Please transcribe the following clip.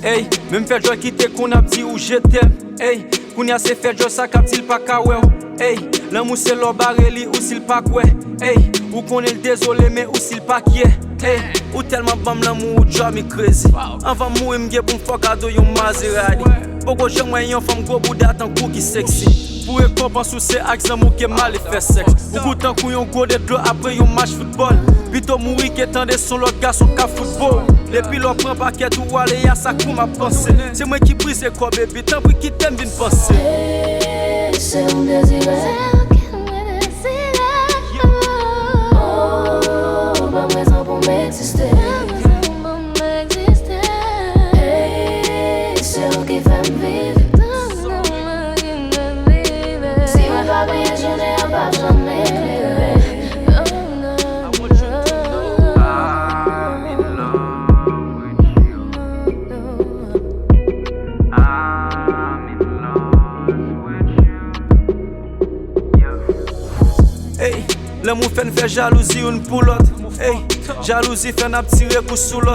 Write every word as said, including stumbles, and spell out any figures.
Ey, menm fè djòl ki te konn ap di ou je t'aime. Ey, kounye a se fè djòl sa k ap di l pa ka wè w. Ey, lanmou se lè w bare li ou si l pa kwè. Ey, ou konnen l dezole men ou si l pa kyè. Ey, ou tèlman ban m lanmou ou drive me crazy. Anvan m mouri m gen pou m fè w kado yon Maserati. Poko janm wè yon fanm gwo bouda tankou ki sexy. Pou rekonpans ou se ak zanmi w ke m ale fè sèks. Ou gou tankou yon gode dlo apre yon match foutbòl. Pito mouri ke tande son lòt gason k ap foutbòl. Depi lè w pran pakèt ou ale a sa kou m ap panse. Se mwen ki brize kò baby, tanpri kite m vin panse. Hey, se ou m dezire. Oh, ban m rezon pou m egziste. Hey, se ou ki fè m viv. Si mwen pa genyen jounen an p ap janm eklere. I'm in love with you. I'm in love with you. Yeah. Ey, lanmou fè n fè jalouzi youn pou lòt. Ey, jalouzi fè n ap tire kou sou lòt.